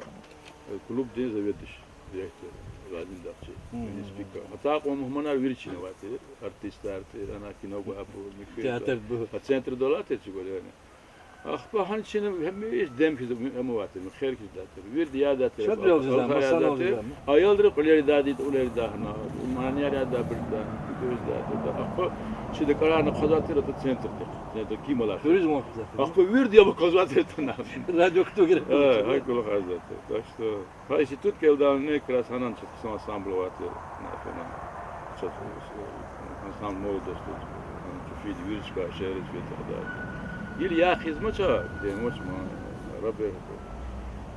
э, клубдин заведующий, директор, Вадим Дахчи, мини спика. Гьатта кьван мугьманар вири чна авай тир, артистар тир, ана кино гвай абур, муькуь театрдин, а, центрда алай тир чи гвалерни. Ахпа гьана чна гьамиша дем хьиз ам авай тир, хер хьиз жедай тир. Вирда ядай тир, шадрал жедай, масанал жедай. Аялри кьуьлер ийидай, кьуьлер ийидай гьана, манияр ядай, бирда, куьтягьиз жедай тир. Ахпа чна кӀарарна хъвазвай тир ата центрдихъ, центр ким алай. Туризм вахъ жедай тир. Ахпа вирда яб аквазвай тир атана. Радио кутугрек. Э, гьакӀ кӀвалахзавай тир. Так что, гьа институт кӀелдайла как раз гьанан чаз хъсан ансамбль авай тир, на, на, чаз, э, ансамбль молодости, э, чӀехиди вири чкай шиирриз фейи тахьдай. Гила яхъ ийизмач, демач ма, рабер.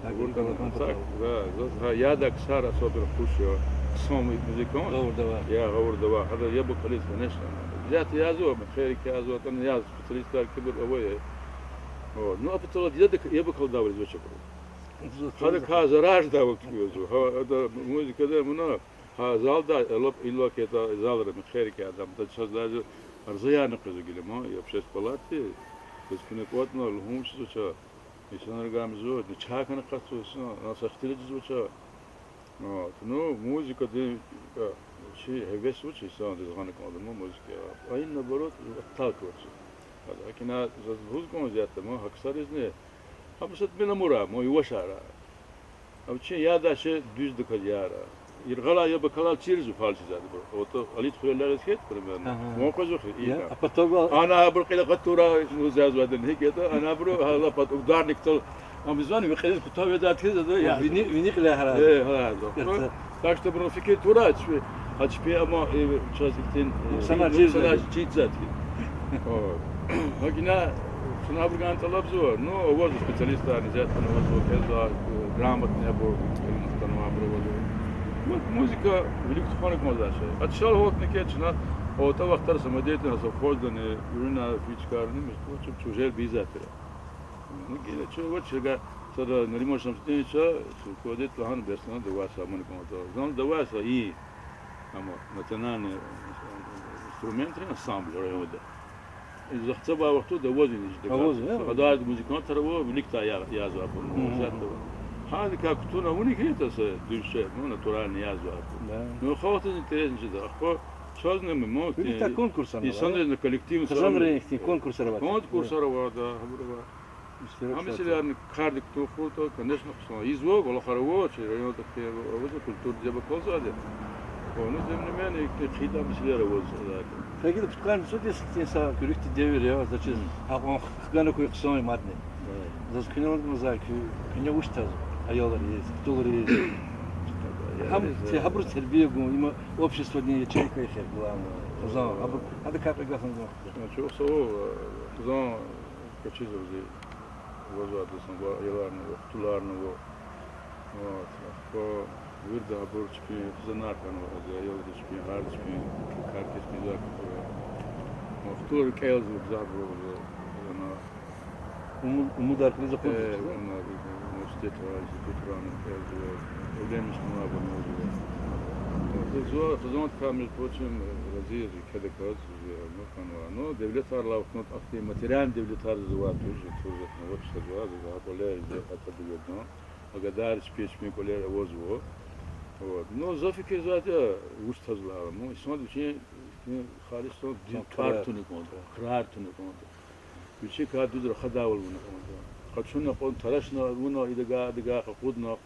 Так, да, заз гьа ядай ксар особенно хуш я, хъсан музыкант. Гъавурда авай. Я, гъавурда авай. Гьада яб акализ, конечно. Взять язва, мехъерик язва, там яз специалистар кибур авай. Вот. Ну, а потом яб акалдайвал ийизвач абуру. Гьадакай зарар жедайвал туькӀуьрзава. Гьа, ада музыкада муна, гьа залда, лап иллаки ятӀа залра мехъерик я адам, да чаз даже арзаярни къвезва гила ма, и общественный палатади, бес куьне кӀватӀна, лугьун чизвач, инсанар гамизва, чай хьана акъатзава инсан, ана са ихтилат жезвач. Вот, ну, музыкадин, э, чи гьевес авач инсандиз гъана кӀанда ма музыка. А ин, наоборот, отталкивается. Гьакина заз лугьуз кӀанзавайди ятӀа ма, гьа ксаризни, гьа мисал Миламура, ма Ювашара. Ам чи ядай шей дуьздаказ яра. Яргъалай яб акалайла чирзава фалчизарбур. Вот Алид Хуьрелариз хьайитӀа, примерно. Ага. Ван къвезва хьи, я, ина. А потом ва- Ана абур кьил акъатурай, ну, зязвайдан гьикӀ ятӀа, ана абуру, гьа, лап ударникдал, ам ийизвани, ви кьилиз кутазвайди хьиз, я. Вини, вини кьиле гьарай. Э, гьарай. Так что абурун фикир тура, чпи, а чпи ама, э, чаз ихьтин, э, нукьсанар чизвайди хьиз. О. Гьакина чна абурукай тӀалабзава, ну, авазва специалистар, низятна авазва, кӀелзавай, э, грамотный абур, илим хтанвайбур авазва. Му-, музыка вилик тухвана кӀанзавай шей. АтӀа шал гьалтна кӀе чна, атӀа вахтара самодеятельно совхоздани, уьруьна физкарни, между прочим, чужел бийзатира. Ну, гила чу ва чуга сада Нариман Шамсудиновича, руководитель лагьана, берсана давай са ман кӀанда. Зан давай са и, ама национальный, э, инструментрин ансамбль районда. И захцабай вахтунда авазва ини жедай. Авазва, я? Сагъадарди музыкантар ава, виликдай я-, язва абур, мгм, исятда ава. Гьадакай кутуна авуна хьайитӀа са дуьз шей, ну, натуральный язва. Да. Ну, халкьдиз интересный жеда. Ахпа чазни мумкин. Вири та конкурсар ава. Инсанризни коллективни са Хизанрин ихьтин конкурсар ава. Конкурсар ава, да, гьабур ава. Иштирак, гьа месэлаяр кардик кутун хьайитӀа, конечно, хъсан. Ийизва, кӀвалахар ава, чи районда хъсан ава, культура жеба калзавайди. О, ну, тем не менее, ихьтин хъсан месэлаяр ава. Гила пудкъанни цӀуд йис хьтин са куьруькди девир я, заз чиз, гьакьван хгана куь хъсан мадни. Заз куьне лугьузвай, куь, куьне вуч таз, аялриз, хтулриз. Гьам, гьабуруз тербия гун, им обществодин ячейка я, главное. Хизан, гьабур, гьадакай кьве гаф гун. Чухсагъул, хизан, квачиз зи ваз ва дасан ва аяларни ва хтуларни ва. Вот, ахпа вирида гьабур чпин хизанар хьанва, аялри чпин, гьар чпин кар кесбиз акура. Хтулри кӀелзава гзафбур, ана, умуд-, умудар кьилиз акъудзава, э, ана, университетра, институтрани кӀелзава, уьлемишнава абур мугьузва. Хизан, хизандикай, между прочим, рази я зи, кведаказ зи, ну, хьанва. Ну, девлетар лавтнут ахьтин материальный девлетар заз авай туш, туш затӀ авач, заз ава, заз гьа кӀвале, зи атӀа дугурдан. Агатдар чпи чпин кӀвалер авазва. Вот. Ну, за фикирзавайди я, вуч таз лагьана, ну, инсан вичин, вичин халистан дин, крар туна кӀанда, крар туна кӀанда. Вичикай дуьз рахадайвал авуна кӀанда. Къачуна кьван тарашна авуна, идагай, адагай къакъудна,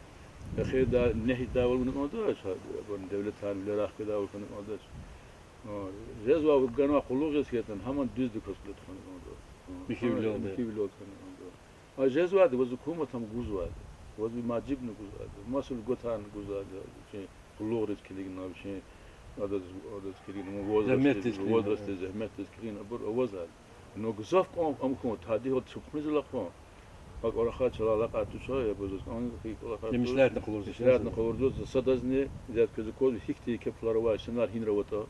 эхирда негьидайвал авуна кӀанда, ша, абурни девлетарни вилерай хкведайвал хьана кӀанда. Жезвай ганвай къуллугъ жез хьайитӀани, гьамни дуьздаказ кьиле тухвана кӀанда. Михьивилелди. Михьивилелди хьана кӀанда. А жезвайди ваз гьукуматди гузвайди, ваз важибни гузвайди, маса льготарни гузвайди, вичин къуллугъриз килигна, вичин адаз, адаз килигна, возрастдиз, зегьметдиз килигна, возрастдиз, зегьметдиз килигна абур авазвайди. Ну, гзаф кьван ам хьун, тади гьал чапхуьнзал акьван. ГьакӀ рахай чалай алакъа туш, я абур заз кӀан, гьикӀ алакъа туш. Меслятни къалурзава. Меслятни къалурзава, садазни, зият квез аквазва, гьихьтин еке пулар авай инсанар гьинра аватӀа.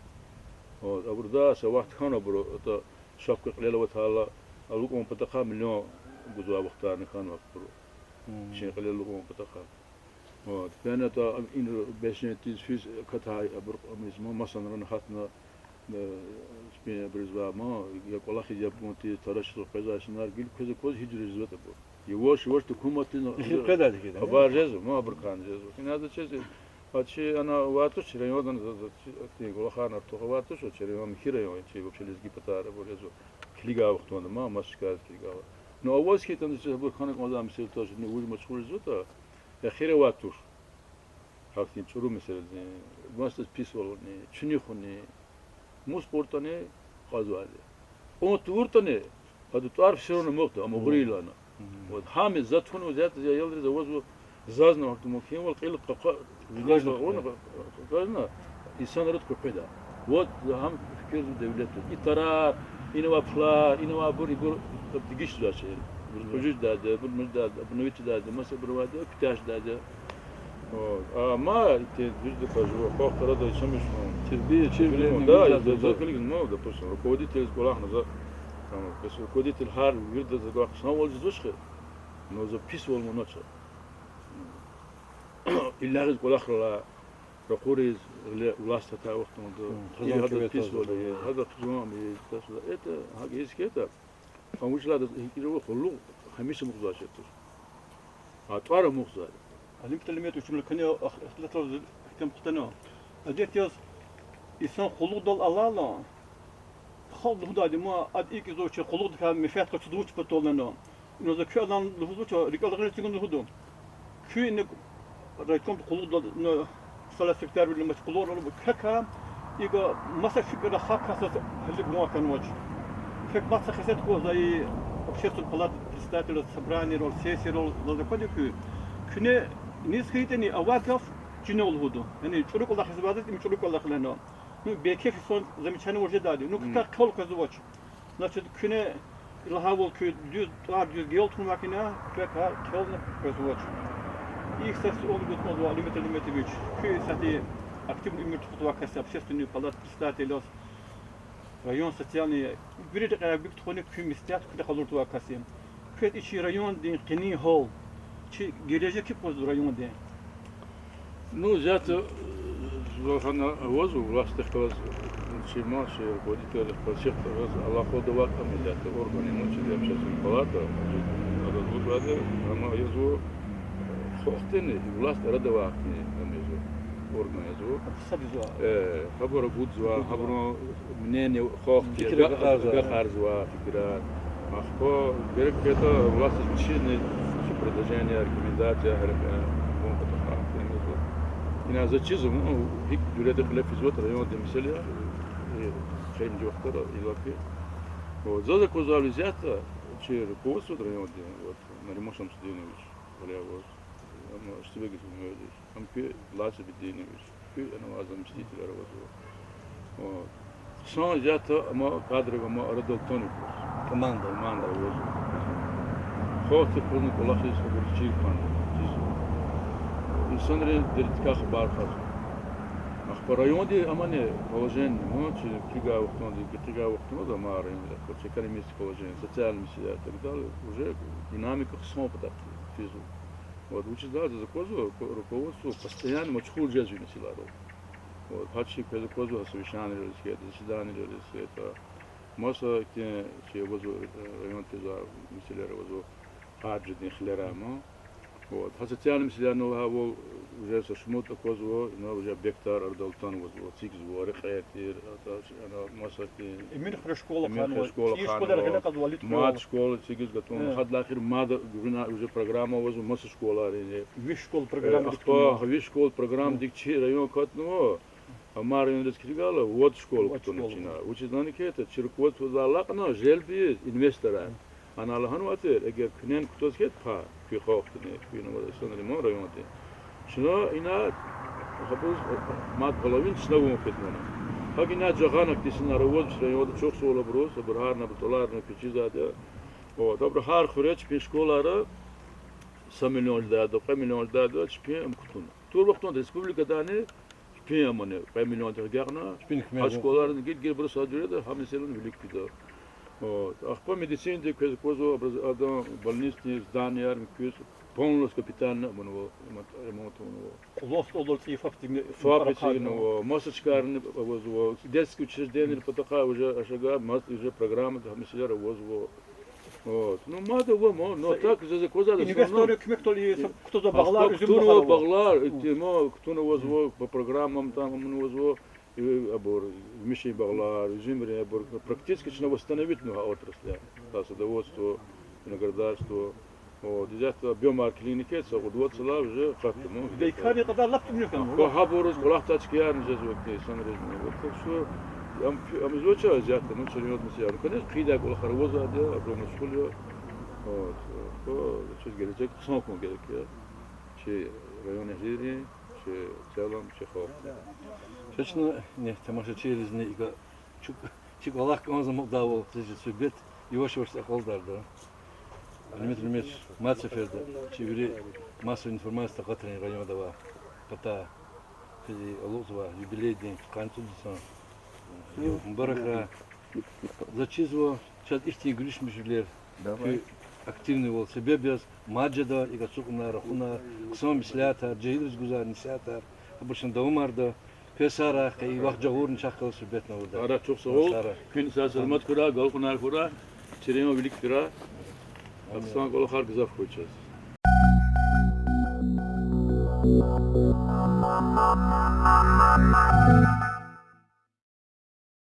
Вот, абурда са вахт хьана абур, атӀа шапка кьилел аватайла, алукӀун патахъай миллион гузвай вахтарни хьанва абур. Вичин кьилел алукӀун патахъай. Вот, фена атӀа ин бешентиз физ катай абур кьамиз ма, масанрани гьатна, э, спин абурузвай ма, я кӀвалахиз яб гун тийиз, тарашиз къвезвай инсанар гила квез акваз гьижра жезватӀа абур. Яваш-яваш гьукуматдиз эхир къведайди хьиз, хабар жезва, ма абурукайни жезва. Кьеназа чиз, а чи ана авай туш, чи районда за, за, чи, ахьтин кӀвалахарни артух авай туш, чи район михьи район я, чи вообще лезги патара абур жезва. Килигай вахтунда ма, маса чкайриз килигайла. Ну, аваз хьайитӀани чиз абур хьана кӀанзавай месэла туш, ну, вуж машгъул жезватӀа, эхир авай туш. Гьахьтин чӀуру месэладин, масадаз писвални, чуьнуьхни, мус кьуртӀани кьазвайди. Кьун тавуртӀани, адан тӀвар всё равно амукьда, ам угърийла ана. Вот гьам я, за тунва, зятда зи аялриз авазва, зазни гьатта мумкинвал кьил къакъа, вине къакъана, инсанрин къекъведа. Вот за гьам фикирзава девлетдиз. И тарар, ина авай пулар, ина авайбур, ибур дегишзавай шейэр. Ибур хъуьжуьждайди, ибур муьждайди, обновить жедайди, масабур авайди, куьтягь жедайди. Вот. Амма итим дуьздаказ жува халкь арада исамиш хьун. Тербия чир, тербия, да, мугьимдиз за килигна, допустим, руководительриз кӀвалахна за, там, бес руководитель гьар виридаз за кӀвалах хъсанвал жезвач хьи, но за писвал мунач. Иллагьиз кӀвалахрилай ракъуриз, гъиле власть гьатай вахтунда, гьада писвал, гьада хъжан, это гьакӀ ийиз хьайитӀа, ам вучиз лагьайтӀа гьикӀ жеда, къуллугъ гьамиша амукьзавай шей туш. А тӀвар амукьзавайди. Алим Талимет, учумлакани ихтилатрал ихтилат хтана. Адет яз, инсан къуллугъдал алайла, халкь лугьудайди ма, ада икӀ ийизвач, къуллугъдикай менфят къачузвач патал лагьана. Ина за куь адан лугьузвач, рикӀел гъиз эцигун лугьуда. Куьн ина райкомда къуллугъдал, ина, масала, секретарвиле, мад къуллугърал квекай, икӀ маса фикирра гьа касдиз гьаллигун хьанвач. Квек мад са хесет кваз, и общественный палата председатель, собранийрал, сессийрал заз аквада куьн. Куьне низ хьайитӀани авай гаф чина лугьуда. Яни чӀуру кӀвалах ийизвайдаз им чӀуру кӀвалах лагьана. Ну, бейкеф инсан замечание ваз жедайди. Ну, квекай хъел къвезвач. Значит, куьне лагьайвал, куьн дуьз тӀвар, дуьз гел тунвай хьана, квекай хъелни къвезвач. Ихьтин са суал гуз кӀанзава, Алим Талимет, куьн исятда активный уьмуьр тухузвай кас я, общественный палата председатель яз, район социальный, вири рекьяй вилик тухвана куь меслят куьне къалурзавай кас я. Квез и чи райондин къенин гьал, чи гележег кипӀ къвезва райондин? Ну, зятда, э, лагьана авазва, властдихъ галаз, чи ма, чи руководительдихъ галаз, сихъ галаз алакъада авай кӀвалах я зятда, орган я ма чи общественный палата, адаз лугьузвайди, амма язва, э, Халкьдин власть арада авай хьтин, ам язва, орган язва. Э, гьабур агудзава, гьабурун мнение халкьдиз гьикӀ гьикӀ агакьарзава, агакьарзава фикирар. Ахпа герек хьайитӀа властдиз вичизни чи предложение, рекомендация гьерекьяй гун патахъай, ам язва. Ина заз чизва, ну, гьикӀ дуьредихъ кьиле физватӀа райондин месэлаяр, э, эхиримжи вахтара иллаки. Вот, заз аквазвай везетда чи руководствода райондин, вот, Нариман Шамсудинович, гьеле аваз, ам Штибегов Зумгьуьдович, ам куь Лазарев Беденович, куь ана авай заместителар авазва. Вот. Хъсан исятда ама кадрар ама арадал атанва. Команда. Команда авазва. Халкьди кьуна кӀвалахиз абур чир хьана, чизва. Инсанри дердикай хабар кьазва. Ахпа районди амани положение, ну, чи килигай вахтунда, килигай вахтунда ама районда, вот экономическое положение, социальное месэлаяр и так далее, уже динамика хъсан патахъ физва. Вот, вучиз лагьайтӀа заз аквазва, руко-, руководство постоянно машгъул жезва и месэлайрал. Вот, гьа чи квез аквазва, гьа совещаниеяр хьайитӀа, заседаниеяр хьайитӀа, маса ихьтин чи авазва, э, райондиз месэлаяр авазва, харждин хилерай ма. Вот, гьа социальный месэлаяр лагьайвал, уже са шумуд аквазва, ина уже объектар арадал атанвазва, эцигзава, рекьер тир, ана маса ихьтин Эминхуьре школа хьанва, цӀийи школа гъиле кьазва, Алит хьайила. Мад школа эцигиз гатун, гьадалай эхир мад гуьгъуьна уже программа авазва маса школайрин. Виш школа программадик кутунва. Ахпа виш школа программадик чи район катнава, ама райондиз килигайла, вад школа кутуна чна. Вучиз лагьайтӀа чи руководстводи алакьна желбиз инвесторар. Ана лагьанвай тир, эгер куьне кутаз хьайитӀа пай, куь халкьдини, куь ина авай инсанри ма районди, чна ина гьабуруз мад половина чна вун хьайитӀа мана. ГьакӀ ина жагъана кисинар аваз чи районда, чухсагъул абуруз, абур гьарна абур тӀваларна квез чизвайди я. Вот, абуру гьар хуьре чпин школайра са миллион жедайди, кьве миллион жедайди чпин ам кутуна. Тур вахтунда республикадани чпин амани кьве миллиондихъ агакьна, гьа школайрини гирд-гирбуруз сад жуьреда гьа месэлани вилик фида. Вот. Ахпа медицинадин квез аквазва, образ-, адан больницадин зданияр муькуьз полностью капитально абунва, ремонт, ремонт авунва. Кьулан столар, цӀийи ФАП эцигнава, ФАП эцигнава, маса чкайрини авазва, детский учреждениейрин патахъай уже ашагай, маса уже программада гьа месэлаяр авазва. Вот. Ну, мад ава ма, ну, так заз аквазвайди, инвесторрин куьмекдалди са кутазва багълар, уьзуьмлухар ава. Багълар, итима кутунвазва, по программам там авунвазва, и абур, мишин багълар, уьзуьмрин абур, практически чна восстановитьнава гьа отрасль, садоводство, виноградарство. Вот, исятда объёмар клиника са кьуд-вад йисалай уже акъатда ма. Бейкаррин кьадар лап тӀимил хьанва. Ахпа гьабуруз кӀвалахдай чкаярни жезва, инсанриз. Вот, так что, ам, ам ийизвач исятда, ну, серьёзно сеяр. Конечно, хъийидай кӀвалахар авазвайди я, абуру машгъул я. Вот, ахпа чаз гележек хъсан хьун герек я чи районэгьлийрин, чи в целом, чи халкьдин. Чачна, не, тамашачийризни икӀ, чу-, чи кӀвалах кӀанзамукьдайвал, чи суьгьбет яваш-яваш акьалтӀарда. Алимет Алимович, мад сеферда чи вири массовый информациядин къатрин районда авай патай, квез алукьзавай юбилейдин къанни цӀуд йисан мубаракрай. Заз чизва, чаз ихьтин гуьруьшмишвилер, куь активныйвал себеб яз мад жеда икӀ ацукьунар, рахунар, хъсан меслятар, жегьилриз гузвай насигьатар, абур чна давамарда. Квез сагърай, къе и вахт жагъурна чахъ галаз суьгьбетна авурда. Ара, чухсагъул. Куьн сагъ-саламат хьурай, агалкьунар хьурай, чи район вилик фирай. Хъсан кӀвалахар гзаф хьуй чаз.